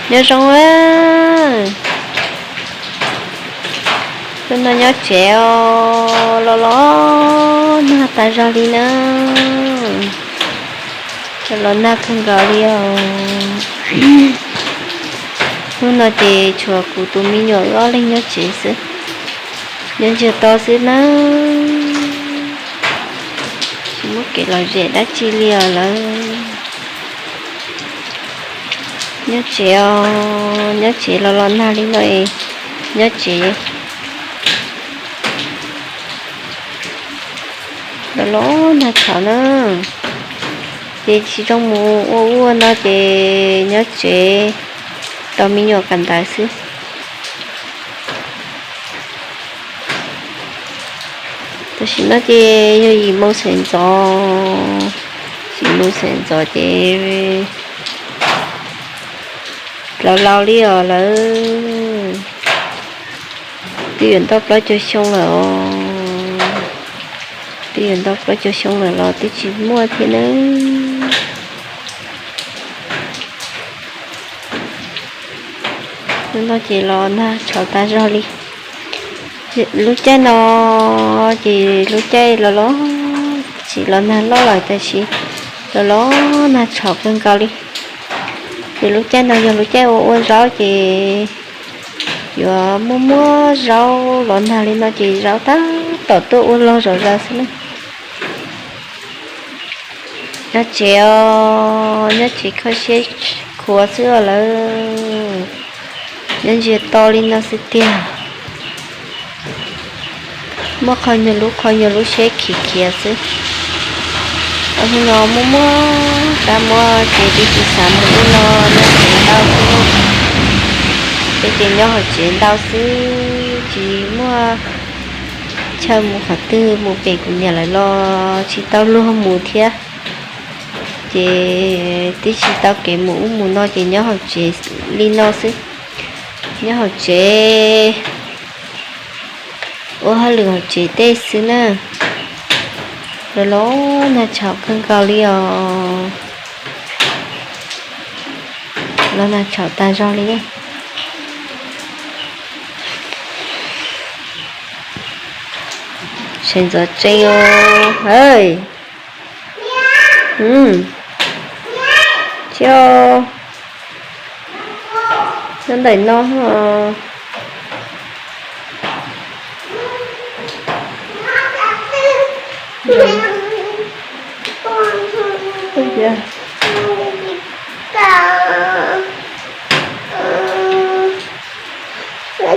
Nyob zoo a, hnub no nyob tsev os, los los nag tas zog li na. Los los nag kawg nkaus li os. Hnub no ces tshuav kuv tus me nyuam wb ob leeg nyob tsev xwb, nyob ntsiag to xwb na. Tsis muaj kev lom zem dab tsi li os lawm. Nyob tsev os, nyob tsev los los nag li no es nyob tsev los los nag tshauv na. Ces tsis zoo mus ua ua no ces nyob tsev tos me nyuam kawm ntawv xwb. Tam sim no ces yog yim moo sawv ntxov, yim moo sawv ntxov ces laus laus li os lawm. Twb yuav ntau plaub caug xyoo lawm os. Twb yuav ntau plaub caug xyoo lawm los twb tsis muaj thiab na. Hnub no ces los nag tshauv tas zog li. Lub caij no ces lub caij los los tsis los nag loj lawm tab sis los los nag tshauv kawg nkaus li. Ces lub caij no yog lub caij ua ua zaub ces yuav muaj muaj zaub los nag li no ces zaub tab tom tuaj ua log zom zaws xwb na. Nyob tsev os, nyob tsev kho siab khuav xwb os lawm. Nyob ntsiag to li no xwb tiag. Muaj qhov nyuag lub qhov nyuag lub siab khiav khiav xwb. Hnub no muaj muaj kab mob ces twb tsis xav mus ub no, nyob tsev ntau xwb. Peb ces nyob hauv tsev ntau xwb tsis muaj chaw mus qhov twg, mus pem kuv niam lawv los tsis tau luag mus thiab. Ces twb tsis tau kev mus ub mus no ces nyob hauv tsev li no xwb. Nyob hauv tsev ua hauj lwm hauv tsev tej xwb na. Los los nag tshauv kawg nkaus li os. Los nag tshauv tas zog li. Sawv ntxov tseeb os.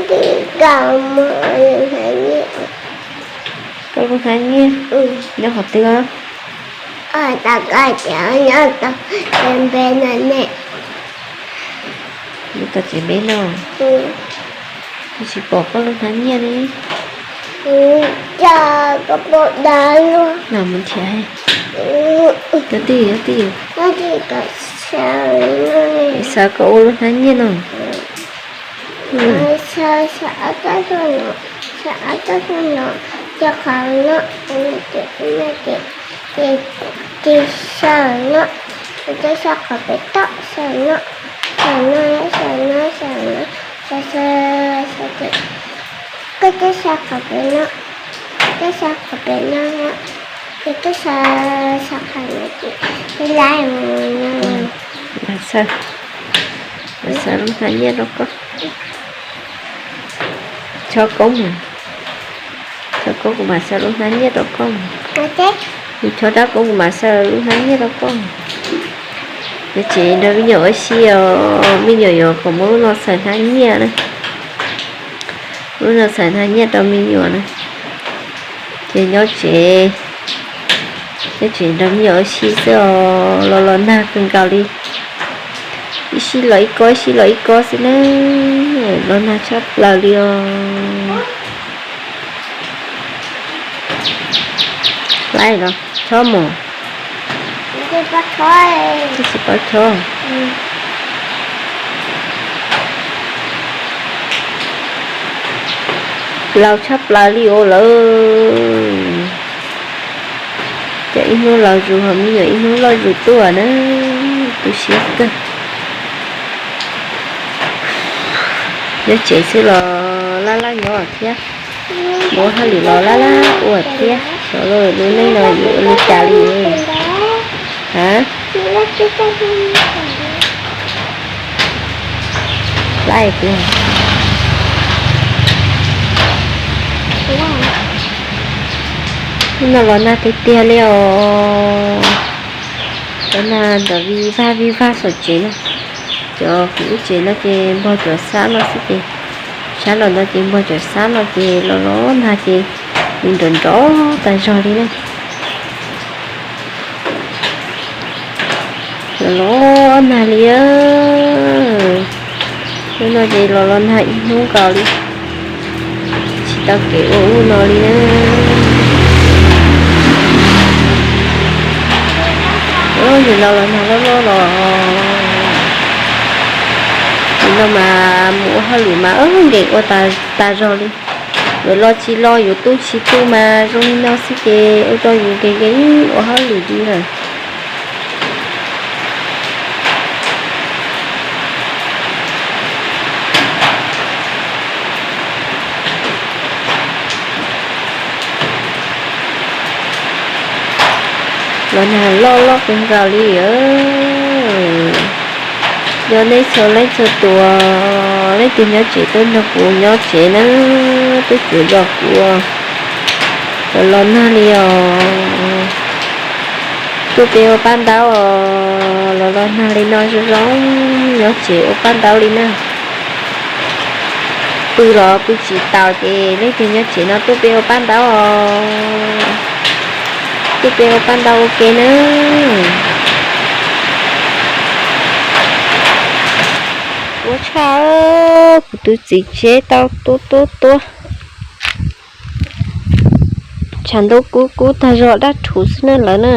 Tsis, nyob ntawm no. Koj lub hnab nyiaj nyob qhov twg? Nyob tau tsev npe no ne. Nyob tau tsev npe no. Kuv tsis pom koj lub hnab nyiaj li. Koj pom dab luaj. Los mus nrhiav. Cov twj ywm, cov twj ywm. Xav kom ua lub hnab nyiaj no. Xav, xav ob tog no, xav ob tog no, cov qhov no, ces, ces, ces xav no, ces xav qhov pem toj, xav no, xav no, xav no, xav no, xav, xav, xav, ces koj twb xav qhov pem no, twb xav qhov pem no, ces twb xav, xav qhov no ces twb laib mus no. Mas xav, mas xav lub hnab nyiaj rau koj. Chob koob, chob koob kuv mam xav lub hnab nyiaj rau koj. Nws chob rab koob kuv mam xav lub hnab nyiaj rau koj. Nyob tsev nrog me nyuam ua si os, me nyuam yuav kom muab lub no xaws hnab nyiaj na. Lub no xaws hnab nyiaj rau me nyuam na. Ces nyob tsev, nyob tsev nrog me nyuam ua si xwb os, los los nag kawg nkaus li. Ib sij los ib kob, ib sij los ib kob xwb na, los nag tshaj plaws li os. Laib los chob mos. Twb tsis paub chob. Laus tshaj plaws li os lawm. Ces ib hnub laus zus ho me nyuam ib hnub loj zus tuaj na, tu siab kawg. Nyob tsev xwb los laj laj nyob thiab, mus ua hauj lwm los laj laj ua thiab, xyov lub neej no yuav ua li cas li. A, laj tiag. Hnub no los nag tiag tiag li os. Los nag ntawm vij vag vij vag saum tsev na. Cov kuv lub tsev no ces npog cov xab no xwb ces, sab los no ces npog cov xab no ces los los nag ces nws nrov nrov tas zog li na. Los los nag li. Hnub no ces los los nag ib hnub nkaus li, tsis tau kev ua ub no li na. Nim no los nag loj loj los, nim no mas mus ua hauj lwm mas nkees ua tas zog li. Yuav los tsis los, yuav tu tsis tu mas zoo li no xwb ces ua rau yus nkees nkees ua hauj lwm li lawm. Los nag loj loj kawg nkaus li. Yog nej txhua leej txhua tus, leej twg nyob tsev tuaj nrog kuv nyob tsev na, tuaj tsuav zos kuv. Los los nag li os. Tuaj peb ua paj ntaub os, los los nag li no zoo zoo, nyob tsev ua paj ntaub li na. Pw los pw tsis taus ces leej twg nyob tsev no tuaj peb ua paj ntaub os. Tuaj peb ua paj ntaub ua ke na. Ua tshaj, kuv tus txiv tseb tau tuab tuab tuab. Tshav ntuj kub kub tag zog dab rhuv xwb na lawm na.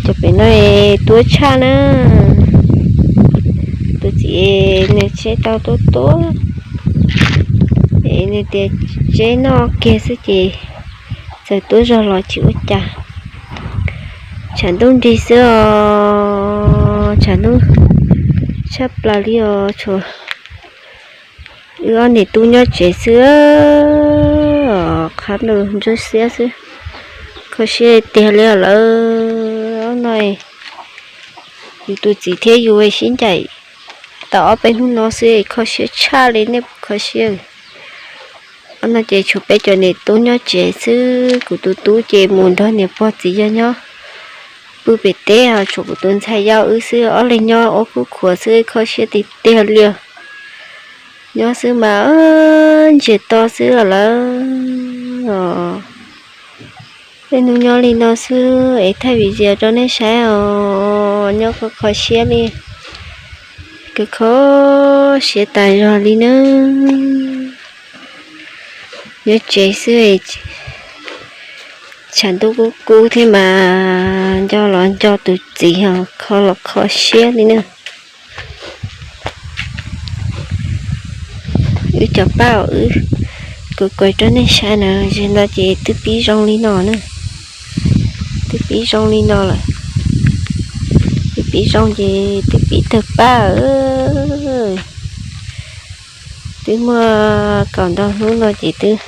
Cov pem no tuab tshaj na. Tus txiv nws tseb tau tuab tuab, es nws tias tseb noj kiag xwb ces txawm tuab zog los tsis ua cas. Tshav ntuj nrig xwb os, tshav ntuj tshaj plaws li os, tshuav wb ob niam tub nyob tsev xwb, qhab lug ntswb xiab xwb. Kho siab tiag li os lawm. Ob no yus tus txiv thiab yus sib ncaim tau ob peb hnub no xwb kho siab tshaj li, nej puas kho siab? Ob no ces tshuav peb cov niam tub nyob tsev xwb, kuv tus tub ces mus nrog niam pog txiv yawg nyob pw pem teb, ho tshuav kuv tus ntxhais yau wb xwb, ob leeg nyob ua kub khuav xwb kho siab tiag tiag li os. Nyob xwb mas ntsiag to xwb os lawm. Tej hnub nyob li no xwb es thaij video rau nej saib os, nyob kho kho siab li, kho kho siab tas zog li na. Nyob tsev xwb, tshav ntuj kub kub thiab mas nco los nco tus txiv os, kho los kho siab li na. Wb cov paj os, wb kuv kuav rau nej saib na, zaum no ces twb pib zoo li no na. Twb pib zoo li no lawm. Twb pib zoo ces twb pib tawg paj. Twb muaj kaum ntau hnub no ces twb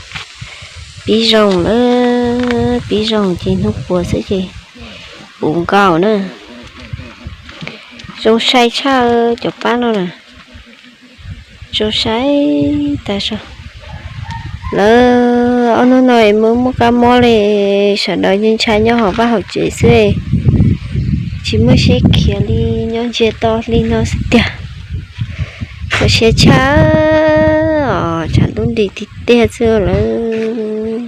pib zoo lawm, pib zoo ces hnub puas xwb ces puv nkaus na. Zoo sai tshaj cov paj no na. Zoo sai tas zog. Lawv ob hnub no es muaj muaj kab mob li, sawv daws yeej ntshai nyob hauv vaj hauv tsev xwb, tsis muaj siab khiav li, nyob ntsiag to li no xwb tiag. Kho siab tshaj os, tshav ntuj nrig tiag tiag xwb lawm.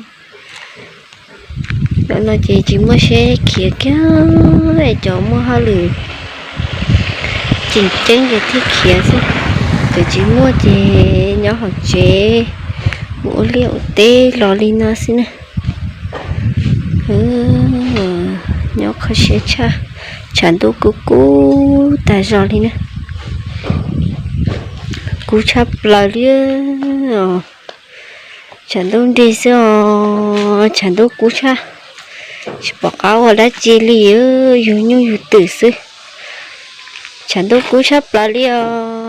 Cov no ces tsis muaj siab khiav kiag, cov muaj hauj lwm tseem ceeb ces thiaj khiav xwb. Cov tsis muaj ces nyob hauv tsev mus ua liaj ua teb los li no xwb na. Nyob kho siab tshaj, tshav ntuj kub kub tas zog li na. Kub tshaj plaws li os. Tshav ntuj nrig xwb os, tshav ntuj kub tshaj, tsis pom qab ua dab tsi li, yug nyuj yug twm xwb. Tshav ntuj kub tshaj plaws li os.